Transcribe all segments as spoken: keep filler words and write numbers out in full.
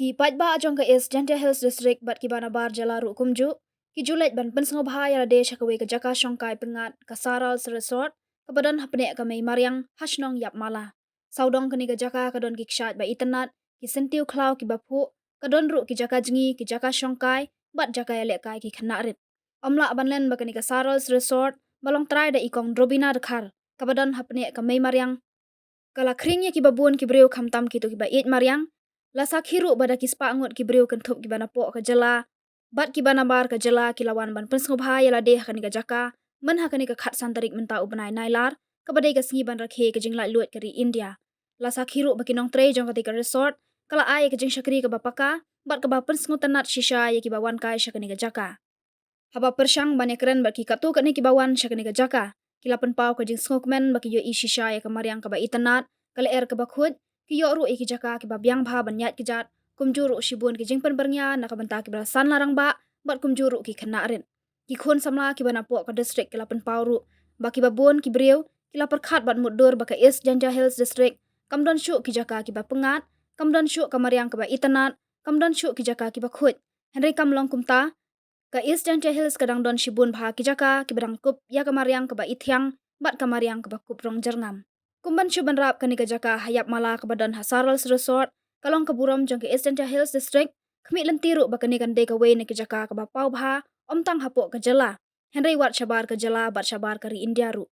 Ki paidbah jong ka East Jaintia Hills District bad kiba nabar jylla ruh kumjuh ki ju leit ban pynsngewbha ïa lade sha kawei ka jaka shongkai pyngngad, ka Sarals Resort, kaba don hapdeng ka mei mariang ha shnong Ïapmala. Sawdong kane ka jaka ka don ki kshaid ba itynnad, ki syntiew khlaw kiba phuh, ka don ruh ki jaka jngi, ki jaka shongkai bad jaka ïalehkai ki khynnah rit. Ym lah ban len ba kane ka Sarals Resort ba long trai da i Kong Drobina Dkhar, kaba don hapdeng ka mei mariang, ka la khring ïa kiba bun ki briew, khamtam kito kiba ïeit mariang. La sakhi ruh ba da ki spah ngut ki briew kynthup kiba napoh ka jylla bad kiba nabar ka jylla ki la wan ban pynsngewbha ïa lade ha kane ka jaka myn ha kane ka khatsan tarik mynta u bnai Nailar, kaba dei ka sngi ban rakhe ka jinglaitluid ka ri India. La sakhi ruh ba ki nongtrei jong kata ka resort ka la ai ïa ka jingshakri kaba paka bad kaba pynsngewtynnad shisha ïa kiba wan kai sha kane ka jaka. Haba pyrshang ban ïakren bad ki katto katne kiba wan sha kane ka jaka, ki la pynpaw ka jingsngewkmen ba ki ïohi shisha ïa ka mariang kaba itynnad, ka lyer kaba khuid, ki ïoh ruh ïa ki jaka kiba biang bha ban ïaid kjat, kumjuh ruh shibun ki jingpynbyrngia na ka bynta kiba la san la rangbah bad kumjuh ruh ki khynnah rit. Ki khun samla kiba napoh ka district ki la pynpaw ruh ba kiba bun ki briew ki la pyrkhat bad mutdur ba ka East Jaintia Hills District kam don shuh ki jaka kiba pyngngad, kam don shuh ka mariang kaba itynnad, kam don shuh ki jaka kiba khuid. Hynrei kam long kumta, ka East Jaintia Hills ka dang don shibun bha ki jaka kiba dang kup ïa ka mariang kaba ithiang bad ka mariang kaba kup rong jyrngam. Kum ban shu ban rap, kane ka jaka ha Ïapmala kaba don ha Sarals Resort ka long ka burom jong ka East Jaintia Hills District. Khmih lynti ruh ba kane kan dei kawei na ki jaka kaba paw bha, ym tang hapoh ka jylla, hynrei wat shabar ka jylla bad shabar ka ri India ruh.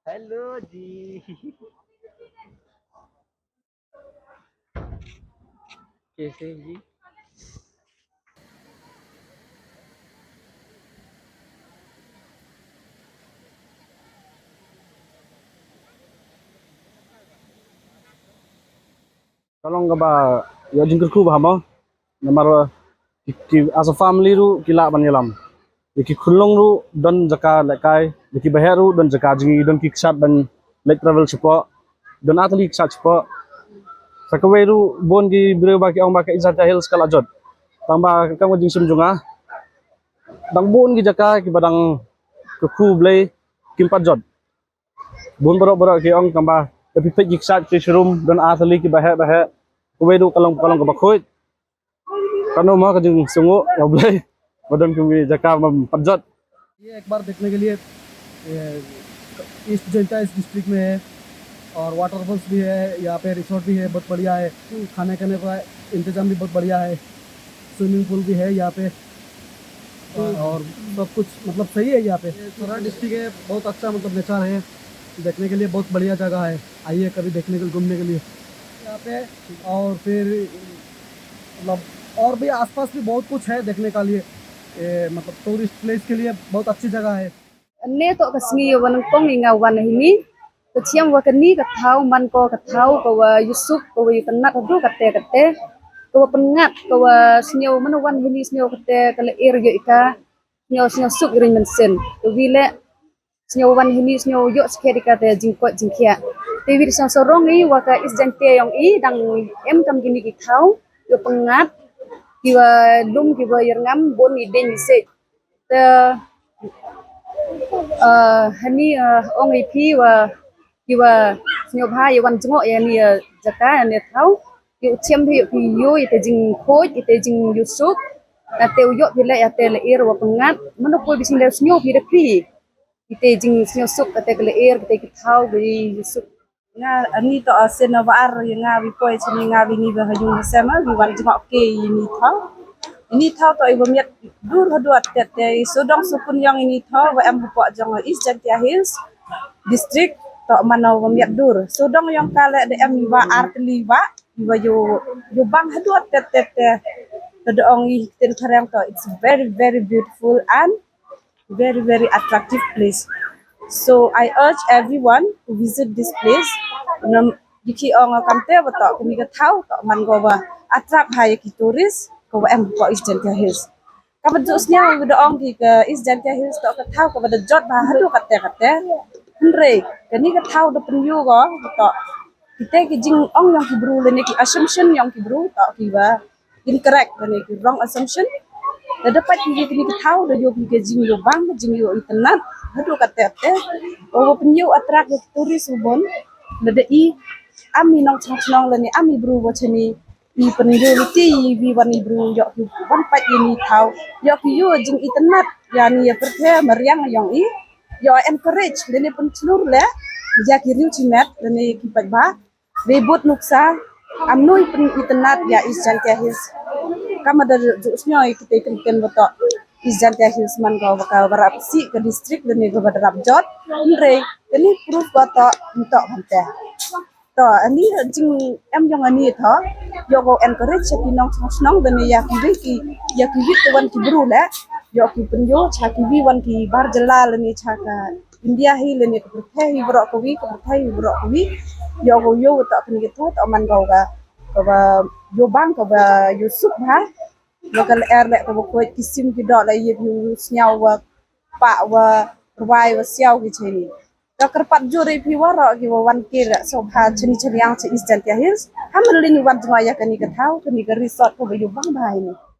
Hello ji. कैसे हैं जी? Ka long kaba ïa jingkyrkhu bha mo. Namar ki, ki as a family ruh ki lah ban ïalam. Ïa ki khunlung ruh don jaka lehkai, ïa ki bahet ruh don jaka jngi, don ki kshaid ban leit travel shapoh, don artylli ki kshaid shapoh. Sa kawei ruh bun ki briew ba ki ong ba ka East Jaintia Hills ka la jot. Tang ba kam ka jingshim jong nga, dang bun ki jaka kiba dang kyrkhu Blei kim pat jot. Bun baroh baroh ki ong tang ba da phi peit ki kshaid ki shrum, don artylli ki bahet bahet. Kawei ruh ka long, ka long kaba khuid. Kano ma ka jingsngew ïa U Blei ba don kawei jaka ba pat jot. ये एक बार देखने के लिए, ये ईस्ट जैंता इस डिस्ट्रिक्ट में है और वाटरफॉल्स भी है, यहाँ पे रिसोर्ट भी है, बहुत बढ़िया है। खाने खाने का इंतजाम भी बहुत बढ़िया है, स्विमिंग पूल भी है यहाँ पे। और सब कुछ मतलब सही है यहाँ पे। ये थोड़ा डिस्ट्रिक्ट है, बहुत अच्छा मतलब नेचर है, देखने के लिए बहुत बढ़िया जगह है। आइए कभी देखने के लिए, घूमने के लिए यहाँ पे। और फिर मतलब और भी आसपास भी बहुत कुछ है देखने का लिए। ये मतलब टूरिस्ट प्लेस के लिए बहुत अच्छी जगह है। Ynne toh ka sngi ïa wa nyngkong ïa nga wan hini. Ka chiam wa kani ka thaw man ko ka thaw ka wa ïusuk, ka wa ïa ka nat hadu kate kate. Ka wa pyngngad, ka wa sngew man wan hini sngew kate ka la er ïa ka. Sngew, sngew suk ïa ring mynsiem. Ka wi le sngew wan hini sngew ïoh skhet ïa ka te jingkoit jingkhiah. Te wi sngew sarong ïa wa ka East Jaintia ïong i dang em kam kini ki thaw. Ïa pyngngad, ki wa lum, ki wa ïa rngam, bun i deng i sej. Te, eh, hani, eh, ong ïa phi wa, phi wa sngewbha ïa wan jngoh ïa ni, eh, jaka, ïa ni thaw. Ïa u chem phi, ïa phi ïoh ïa te jingkhuid, ïa te jingïusuk. Ïa te u ïoh phi leh ïa te lyer wa pyngngad. Mano poi bishni leh sngew phi da phi. Ïa te jingsngewsuk, ïa te ka lyer, ïa te ki thaw, ki ïusuk. Nga, ani to, ah, sien ba ar ïa nga wi poi chini nga wi ngi ba ha jung ha sem, ah, wi wan jngoh ke ini thaw. Ini thaw to i ba miat dur haduh tet te i sodong sukun ïong ini thaw ba em hapoh jong East Jaintia Hills District to mano ba miat dur. Sodong ïong ka leh da em i ba ar tylli ba i ba ïoh, ïoh bang haduh tet tet te. Lada ong ïa ki ktien phareng to, it's very, very beautiful and very, very attractive place. So I urge everyone to visit this place. Nam, ïa ki ong kamte ba to, kane ka thaw to man ko ba attract ha ïa ki tourist ko ba em ko East Jaintia Hills. Kaba ju sñiaw da ong ki ka East Jaintia Hills to ka thaw kaba da jot ba haduh katte katte. Hynrei kane ka thaw da pynïoh ko to, kita ki jingong yong ki bru lane ki assumption yong ki bru to ki ba incorrect lane ki wrong assumption. Da da pat ki kini ki thaw da ïoh ki jingïoh bang, jingïoh itynnad haduh katte katte. Ba pynïoh attract ïa ki tourist u bun. Lada i am i nongchnong chnong lane am i bru ba chani i pynïoh liti i wi wan i bru ïoh ki wan pat ïa ni thaw, ïoh ki ïoh jingitynnad ïa ni ïa pyrthei mariang yong i, ïoh encourage lane pynchlur leh ïa ki riew chimet lane ki paidbah. Dei bud nuksa am noi pynitynnad ïa East Jaintia Hills. Kama da ju sñiaw ïa kita ki ktien ba to East Jaintia Hills man ko ba ka ba rap si ka district lane ko ba rap jot. Hynrei kani proof ba to ntok hante. To ani jing em yong ani to ïoh ko encourage ïa ki nongchnong chnong da ne ïa ki wi ki ïa ki wi ki wan ki bru leh ïoh ki pynïoh cha ki wi wan ki bar jylla lane cha ka India hi lane ka pyrthei hi baroh ka wi ka pyrthei hi baroh ka wi. Ïoh ko ïoh to kani ka to to man ko ka ka ba ïoh bang ka ba ïoh suk bha. Ba ka lyer leh ka ba khuid ki sim ki doh leh ïa ki sñiaw wa pah wa rwai wa siaw ki chini. Ka kyrpad jur ïa phi waroh ki wa wan ki leh so bha chini chiriang cha East Jaintia Hills. Ha Mawlai ni wan jngai ïa kani ka thaw kani ka resort ka ba ïoh bang bha ini.